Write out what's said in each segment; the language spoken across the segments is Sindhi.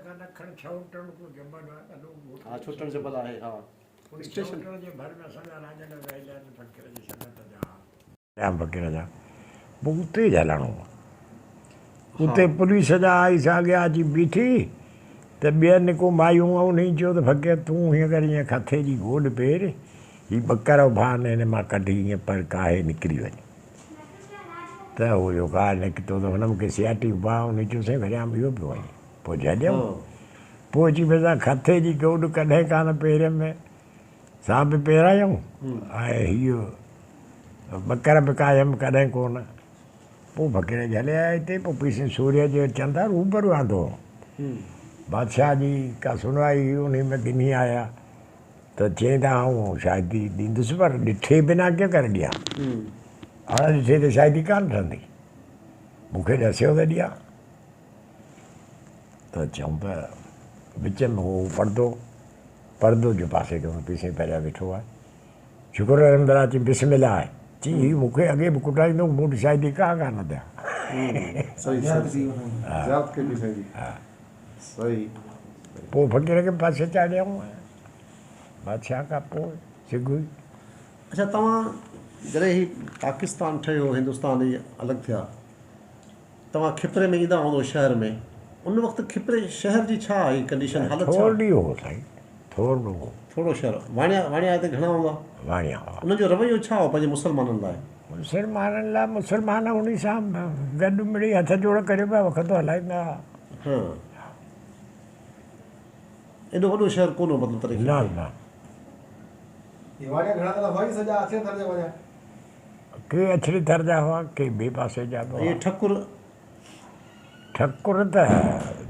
کان ڏکڻ ڇهوٽڻ ڪو جبل آهي، وڏو ڳوٺ. ها ڇهوٽڻ جبل آهي ها. اسٽيشن. ڇهوٽڻ جي ڀر ۾ اسان جا راڄڙ رهيل آهن فقير جي سنگت جا. ريان فقير جا پوء اتي جهلڻو هو. اتي پوليس جا آئي سا اڳيان اچي بيٺي ته ٻين ڪو مايون انهي چيو ته فقير تون هيئن ڪر هيئن کٿي جي گوڏ پير هي ٻڪر اڀا آهن هن مان ڪڍي هيئن پر ڪاهي نڪري وڃ. ته هو جو ڪاهي نڪتو ته هن مونکي سياٽي اڀا انهي چيو سائين وريام اهو پيو وڃي. پوء جهليم. پوء چي پيس کٿي جي گوڏ ڪڏهن ڪانه پيريم. سا به پيرايم ۽ هيء ٻڪر به ڪاهيم ڪڏهن ڪونه. پوء فقير جهلي آيا هتي، پوء پيسين سوريء جي چون ٿا روبرو آندو هو. بادشاهه جي ڪا سنوائي هئي، انهيء ۾ ڳنهي آيا ته چيائين ته آئون شاهدي ڏيندس پر ڏٺي بنا ڪيئن ڪري ڏيان؟ اڻ ڏٺي ته شاهدي ڪانه ٺهندي. مون کي ڏسيو ته ڏيان. ته چيائون ته وچ ۾ هو پردو، پردو جو پاسي ڪيو پيسين پهريان ويٺو آهي. شڪر الحمدلله چي بسم الله آهي. چي هي مون کي اڳي به ڪٽائيندو مون وٽ شاهدي ڪا ڪانه ٿيا. صحيح صحيح زيارت ڪئي پيسين جي صحيح. پوء فقير کي پاسي چاڙهيائون بادشاهه کان پوء سگهو ئي. اڇا توهان جڏهن هي پاڪستان ٺهيو هندستان هي الڳ ٿيا توهان کپري ۾ ايندا هوندو شهر ۾ ان وقت کپري شهر جي ڇا هئي ڪنڊيشن حالت ڇا؟ ٿورڙي هو سائين ٿورڙو هو. ٿورو شهر واڻيا واڻيا هتي گهڻا هوندا؟ واڻيا هئا. انهن جو رويو ڇا هو پنهنجي مسلمانن لاء؟ مسلمانن لاء مسلمان انهي سان گڏ مڙئي هٿ جوڙ ڪريو پيا وکندو هلائيندا هئا. ها ايڏو وڏو شهر ڪونه هو مطلب تڏهن نه نه. هي واڻيا گهڻا ته هئا ئي سڄا اڇي ٿر جا واڻيا. ڪي اڇڙي ٿر جا هئا، ڪي ٻئي پاسي جا به اهي هئا. ٺڪر. ٺڪر ته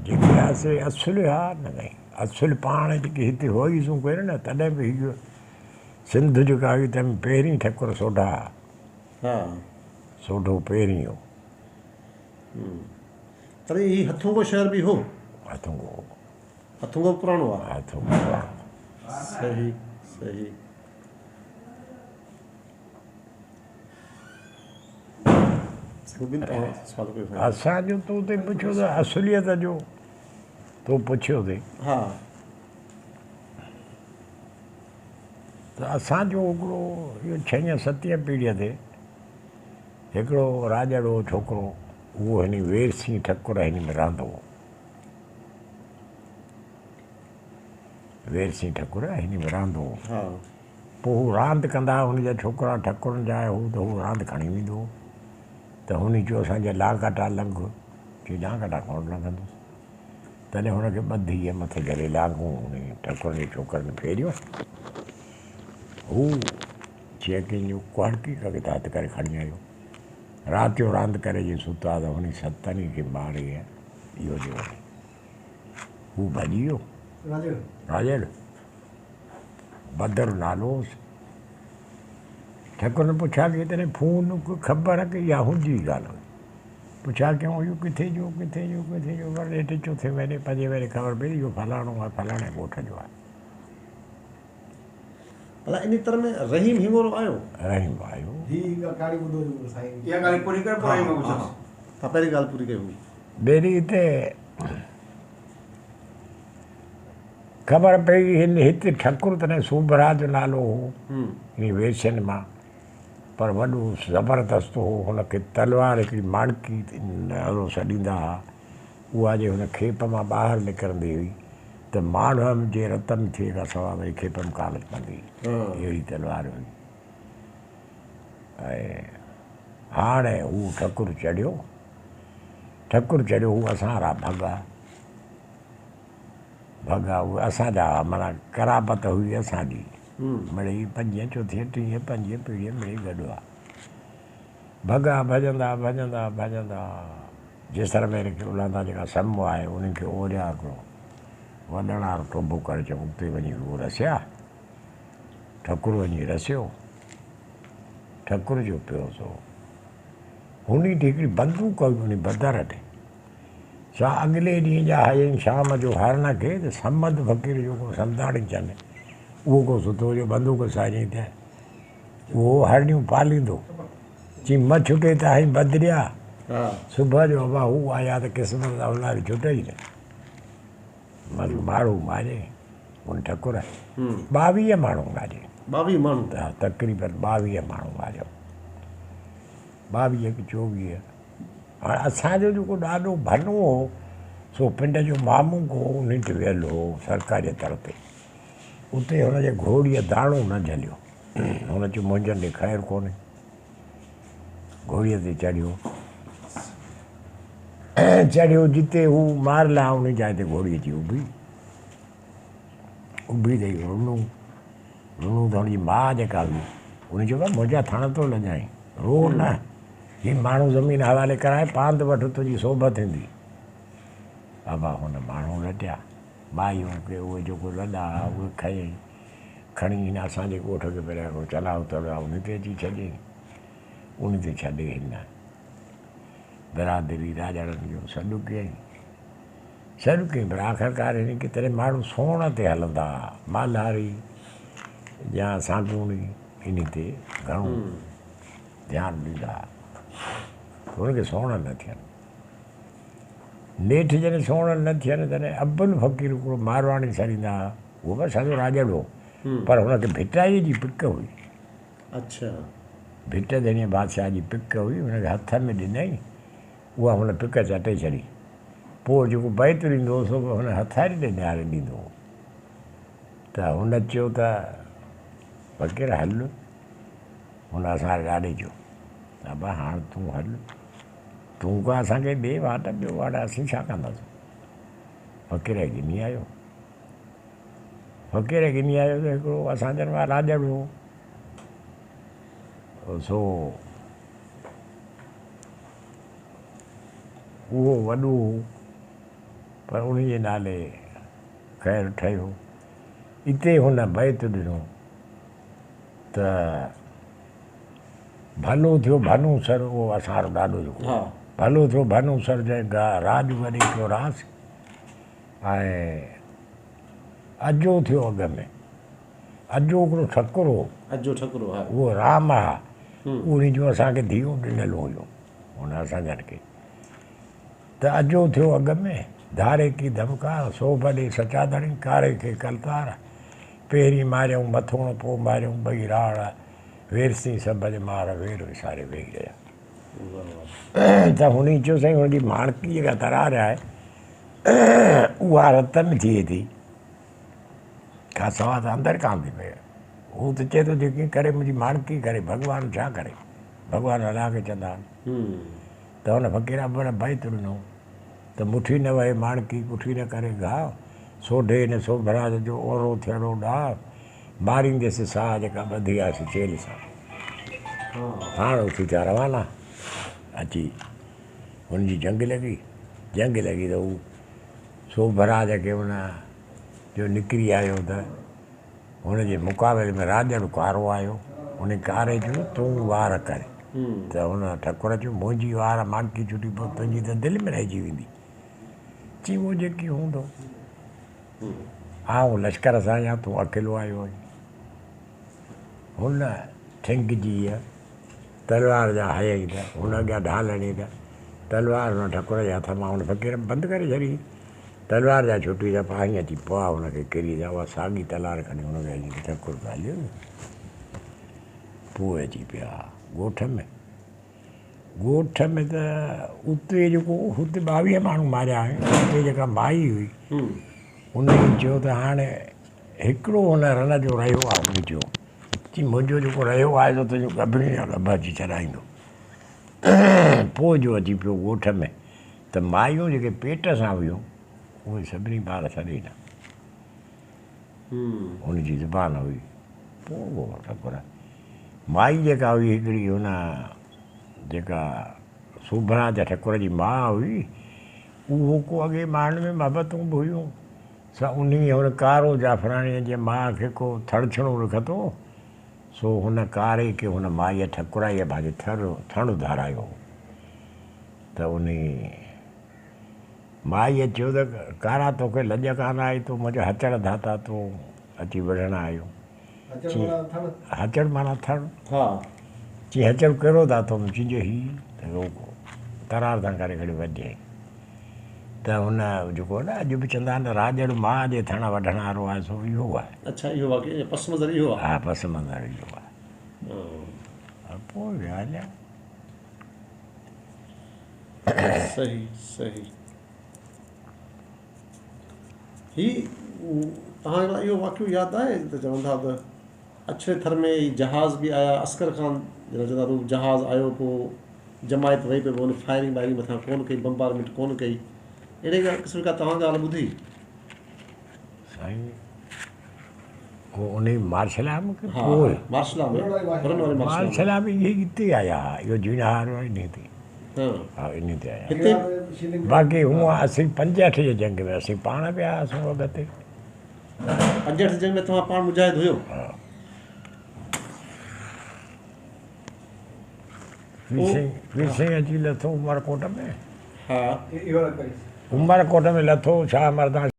جيڪي هئا سي اصل هئا نه سائين. اصل پاڻ جيڪي هتي هئي سون ڪين نه، تڏهن به هيء سنڌ جيڪا هئي تنهن ۾ پهرين ٺڪر سوڍا هئا. ها. سوڍو پهرين هو. تڏهن هي هٿونگو شهر به هو. هٿونگو هو. هٿونگو به پراڻو آهي. هٿونگو پراڻو. صحيح صحيح. اسان جو تو تي پڇيو ته اصليت جو تو پڇيو ٿي ها ته اسان جو هڪڙو اهو ڇهين ستين پيڙهيء تي هڪڙو راڄڙ هو ڇوڪرو اهو هن ويرسين ٺڪر هن ۾ رهندو هو ويرسين ٺڪر هن ۾ رهندو هو ها پوء هو راند ڪندا هئا، هن جا ڇوڪرا ٺڪرن جا آهي، هو ته هو راند کڻي ويندو هو ته هن چيو اسان جا لانگاٽا لنگهه، چي لانگاٽا ڪونه لنگهندس. تڏهن هن کي ٻڌي ۽ مٿي جهلي لانگهون هن ٺڪرن جي ڇوڪرن ڦيريون. هو چي ڪنهن جو ڪهڙڪي ڪاڪي ته هٿ ڪري کڻي آيو. رات جو راند ڪري جي ستا ته هن ستن کي ماري اهو ڏيو وڃي. هو ڀڄي ويو. راڄڙ. بدر نالو هوس. ٺڪر پڇا ڪئي تڏهن فون ڪو خبر ڪي اها هوندي ئي ڪانه هئي. پڇا ڪيائون اهو ڪٿي جو ڪٿي جو ڪٿي جو پر نيٺ چوٿين مهيني پنجين مهيني خبر پئي اهو فلاڻو آهي فلاڻي ڳوٺ جو آهي. ڀلا انهي تر ۾ رحيم هڱورو آيو؟ رحيم آيو. هي ڪهاڻي ٻڌو جو سائين. اها ڳالهه پوري ڪر پوء رحيم کان پڇندس. ها پهرين ڳالهه پوري ڪيون. ٻيلي هتي خبر پئي هن هت ٺڪر تڏهن سوڀرا جو نالو هو انهي ويسين مان پر وڏو زبردست هو هن کي تلوار هڪڙي ماڻڪي نالو سڏيندا ها اها جي هن کيپ مان ٻاهر نڪرندي هئي ته ماڻهن جي رت ۾ ٿئي کان سوا وري کيپ ۾ ڪانه پوندي هئي اهڙي تلوار هئي ۽ هاڻي هو ٺڪر چڙهيو ٺڪر چڙهيو هو اسان وارا ڀڳا ڀڳا اهي اسان جا هئا معنيٰ قرابت هئي اسان جي مڙئي پنجين چوٿين ٽين پنجين پيڙهيء مڙئي گڏ هئا ڀڳا ڀڄندا ڀڄندا ڀڄندا جيسلمير کي الهندا جيڪا سم آهي انهن کي اوريان هڪڙو وڏڻ وارو ٽوڀو ڪري چئون اتي وڃي هو رسيا ٺڪر وڃي رسيو ٺڪر جو پيو سو هن وٽ هڪڙي بندوق هئي انهي بدر وٽ سا اڳلي ڏينهن جا هنيائين شام جو هرڻ کي ته صمد فقير جو ڪو سمداڻي چن اهو ڪو ستو جو بندوق ساريائين ته اهو هرڻيون پاليندو چي مه ڇٽي ته هنئين بدريا صبح جو ابا هو آيا ته قسمت سان هن واري ڇٽي ئي نه. ماڻهو ماري هن ٺڪر 22 ماڻهو ماري. 22 ماڻهو؟ ها، تقريبن 22 ماڻهو ماريو، 22 ڪي 24. هاڻ اسان جو جيڪو ڏاڏو ڀنو هو سو پنڊ جو مامو ڪو انهي تي ويل هو سرڪاري تڙ تي. اتي هن جي گهوڙيء داڻو نه جهليو. هن چيو منهنجن ڏي خير ڪونهي. گهوڙيء تي چڙهيو چڙهيو جتي هو ماريل آ انهي جاء تي گهوڙي اچي اڀي اڀي رهي. رنو رنو ته هن جي ماء جيڪا هئي ان چيو منهنجا ٿڻ ٿو لڄائين، رو نه، هي ماڻهو زمين حوالي ڪرائي پاند وٺ، تنهنجي سوڀ ٿيندي. ابا هن ماڻهو لٽيا، مايون ڪي اهي جيڪو لڏا ها اهي کنيائين، کڻي هن اسان جي ڳوٺ کي پريان هڪڙو چلاء تڙ آ ان تي اچي ڇڏيائين. ان تي ڇڏي هن برادري راڄڙن جو سڏ ڪيائين. سڏ ڪيائين پر آخرڪار هن کي تڏهن ماڻهو سوڻ تي هلندا ها، مالهاري يا سانگوڻي انهي تي گهڻو ڌيان ڏيندا ها. هن کي سوڻ نه ٿين. نيٺ جڏهن سوڻ نه ٿين تڏهن ابل فقير هڪڙو مارواڻي سڏيندا ها، اهو به اسان جو راڄڙ هو پر هن کي ڀٽائيء جي پڪ هئي. اڇا. ڀٽ ڌڻيء بادشاهه جي پڪ هئي، هن کي هٿ ۾ ڏنائين، اها هن پڪ چٽي ڇڏي. پوء جيڪو بيت ڏيندو هو سو به هن هٿاري ڏي نهاري ڏيندو هو. ته هن چيو ته فقير هل. هن اسان جي ڏاڏي چيو ته ابا هاڻ تون هل، تون ڪا اسان کي ڏي واٽ، ٻيو واٽ اسين ڇا ڪنداسون. فقير ڳنهي آيو. فقير ڳنهي آيو ته هڪڙو اسان جن مان راڄڙ هو، سو اهو وڏو هو، پر ان جي نالي خير ٺهيو. اتي هن بيت ڏنو ته ڀلو ٿيو ڀنو سر، اهو اسان وارو ڏاڏو جيڪو هو، ڀلو ٿيو ڀنو سر جنهن راڄ گڏي ڪيو راس، ۽ اجو ٿيو اڳ ۾. اجو هڪڙو ٺڪر هو. اجو ٺڪر هو، ها. اهو رام ها. انهي جون اسان کي ڌيئون ڏنل هيون، هن اسان جن کي. ته اجو ٿيو اڳ ۾، ڌاري ڪي ڌمڪار، سوڀ ڏي سچا ڌڻي، ڪاري کي ڪلتار. پهرين ماريائون مٿوڻ، پوء ماريائون ٻئي راڙ، ويرسين سڀ جي مار، وير وساري ويهي رهيا. ته هني چيو سائين هن جي ماڻڪي جيڪا ترار آهي، اها رت ۾ ٿئي ٿي. کان سوا ته اندر ڪانه ٿي پئي. هو ته چئي ٿو جيڪي ڪري منهنجي ماڻڪي ڪري، ڀڳوان ڇا ڪري؟ ڀڳوان الله کي چوندا آهن. ته هن فقير ابڙ بيت ڏنو ته مٺي نه وهي ماڻڪي، ڪٺي نه ڪري گاهه، سوڍي نه سوڀراج جو اورو ٿيڙو ڏاهه، مارينديس ساهه جيڪا ٻڌي آيس چيلهه سان. هاڻ اٿي ٿيا روانا، اچي هن جي جنگ لڳي، جنگ لڳي ته هو سوڀراج کي ان جو نڪري آيو ته هن جي مقابلي ۾ راڄڙ ڪارو آيو. ان ڪاري چيو تون وار ڪر. ته هن ٺڪر چيو منهنجي وار ماڻڪي ڇٽي پوء تنهنجي ته دل ۾ رهجي ويندي. چي اهو جيڪي هوندو. آئون لشڪر سان آهيان تون اڪيلو آيو آهين. هن ٺنگجي تلوار جا هنيائين ته هن اڳيان ڍال هڻي ته تلوار هن ٺڪر جي هٿ مان هن فقير بند ڪري ڇڏي. تلوار جا ڇٽي ته پاهين اچي پوا هن کي ڪري ته اها ساڳي تلوار کڻي هن کي هنئي ته ٺڪر ته هليو ويو. پوء اچي پيا ڳوٺ ۾. ڳوٺ ۾ ته اتي جيڪو هتي 22 ماڻهو ماريا آهن. اتي جيڪا مائي هئي ان چيو ته هاڻي هڪڙو هن رن جو رهيو آهي. هن چيو چي منهنجو جيڪو رهيو آهي سو تنهنجو ڳڀرين جا ڳڀ اچي ڇڏائيندو. پوء جو اچي پيو ڳوٺ ۾ ته مايون جيڪي پيٽ سان هيون اهي سڀني ٻار ڇڏي ڏنا. هن جي زبان هئي. پوء اهو ٺڪر مائي جيڪا هئي هڪڙي هن جيڪا سوڀراج ٺڪر جي ماء هئي اهو ڪو اڳي ماڻهن ۾ محبتون به هيون سا انهيء هن ڪارو جعفراڻيء جي ماء کي ڪو ٿڙڇڻو لکتو سو هن ڪاري کي هن مائيء ٺڪرائيء پنهنجي ٿر ٿڻ ڌارايو هو ته انهيء مائيء چيو ته ڪارا توکي لڄ ڪانه آئي تو منهنجا هچڙ ڌاتا تون اچي وڙهڻ آيو. هچڙ معنيٰ ٿڻ. هچڙ معنيٰ ٿڻ. چي هچڙ ڪهڙو ڌاتو؟ چي جو هي ته ترار سان ڪري کڻي وڍيائين. ته هن جيڪو نه اڄ به چوندا آهن راڄڙ ماء جي ٿڻ وڍڻ وارو آهي سو اهو آهي. اڇا اهو واقعو پس منظر اهو آهي. ها پس منظر اهو آهي. پوء ويا هليا. صحيح صحيح هي توهان کي اهو واقعو ياد آهي ته چون ٿا ته اڇڙي ٿر ۾ هي جهاز به آيا اصغر خان جڏهن چون ٿا ته جهاز آيو پوء جماعت وئي پئي پوء ان فائرنگ وائرنگ مٿان ڪونه ڪئي بمبارمينٽ ڪونه ڪئي اهڙي قسم جي ڪا توهان ڳالهه ٻڌي؟ سائين هو انهي مارشلا ۾ ڪي پوء؟ مارشلا ۾ حرن واري مارشلا ۾ اهي اتي آيا ها اهو جهيڻهار انهي تي ها انهي تي آيا هتي باقي هونء اسين 65 جي جنگ ۾ اسين پاڻ ويا هئاسون اڳتي. 65 جي جنگ ۾ توهان پاڻ مجاهد هيو؟ ها. ويسين اچي لٿو عمرڪوٽ ۾. ها. عمرڪوٽ ۾ لٿو شاهه مردان.